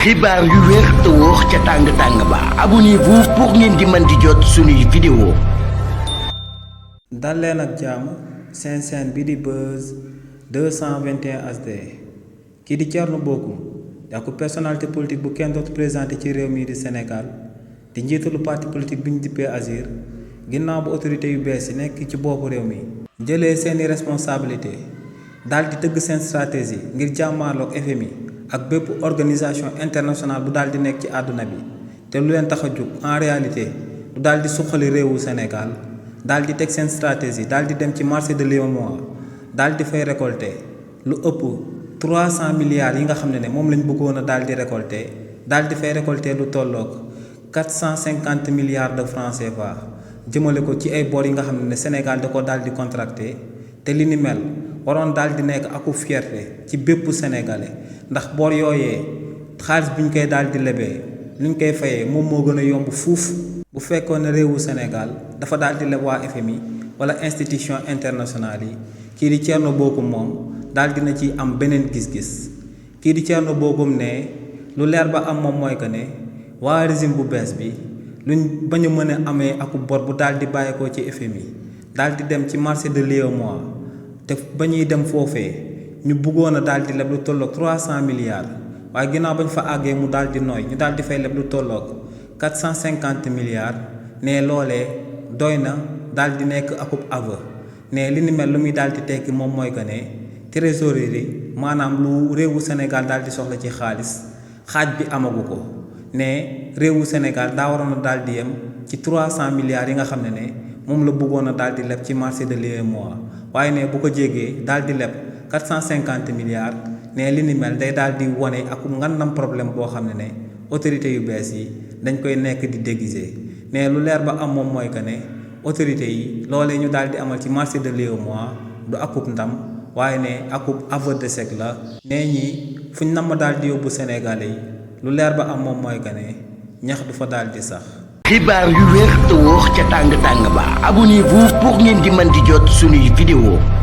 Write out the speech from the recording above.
xibaar yu wér te wóor ca tàng-tàng ba abonnez-vous pour ngeen di mën di jot suñuy vidéo. dal leen ak jàmm seen chaîne bi di Buzz 221 HD kii di Thierno Bocoum di personnalité politique bu kenn dootu présenté ci réew mi di Sénégal di njiitalu parti politique bi ñu dippee Agir ginnaaw bu autorité yu bees yi nekk ci boppu réew mi jëlee seeni responsabilité daal di tëgg seen stratégie ngir jàmmaarloog FMI ak bépp organisation internationale bu daal di nekk ci àdduna bi te lu leen tax a jóg en réalité du daal di suqali réewu Sénégal daal di teg seen stratégie daal di dem ci marché de l'UEMOA daal di fay récolter lu ëpp 300 milliards yi nga xam ne moom lañ bëggoon a daal di récolter daal di fay récolter lu tolloog 450 milliards de francs CFA jëmale ko ci ay bor yi nga xam ne Sénégal da ko daal di contracté te li ni mel waroon daal di nekk aku fierté ci bépp sénégalais ndax bor yooyee xaalis bi ñu koy daal di lebee lu ñu koy fayee moom moo gën a yomb fuuf bu fekkoon ne réewu Sénégal dafa daal di leb waa FMI wala institution internationale yi kii di Thierno Bocoum moom daal dina ci am beneen gis-gis kii di Thierno Bocoum ne lu leer ba am moom mooy que ne waa régime bu bees bi luñ bañ a mën a amee aku bor bu daal di bàyyeekoo ci FMI daal di dem ci marché de l'UEMOA te ba ñuy dem foofee ñu bëggoon a daal di leb lu tolloog 300 milliards waaye ginnaaw ba ñu fa àggee mu daal di nooy ñu daal di fay leb lu tolloog 450 milliards ne loolee doy na daal di nekk akub aveu ne li ni mel lu muy daal di tekki moom mooy que ne trésorerie maanaam lu réewu Sénégal daal di soxla ci xaalis xaaj bi amagu ko ne réewu Sénégal daa waroon a daal di yem ci 300 milliards yi nga xam ne moom la bëggoon a daal di leb ci marché de l'UEMOA waaye ne bu ko jégee daal di leb 450 milliards ne li ni mel day daal di wane ak ngandam problème boo xam ne autorité yu bees yi dañ koy nekk di déguiser ne lu leer ba am moom mooy que ne autorité yi loolee ñu daal di amal ci marché de l'UEMOA du akub ndam waaye ne akub aveu d'échec la ne ñi fuñ namm daal di yóbbu Sénégalais yi lu leer ba am moom mooy que ne ñax du fa daal di sax. xibaar yu wér te wóor ca tàng-tàng ba abonnez-vous pour ngeen di mën di jot suñuy vidéo.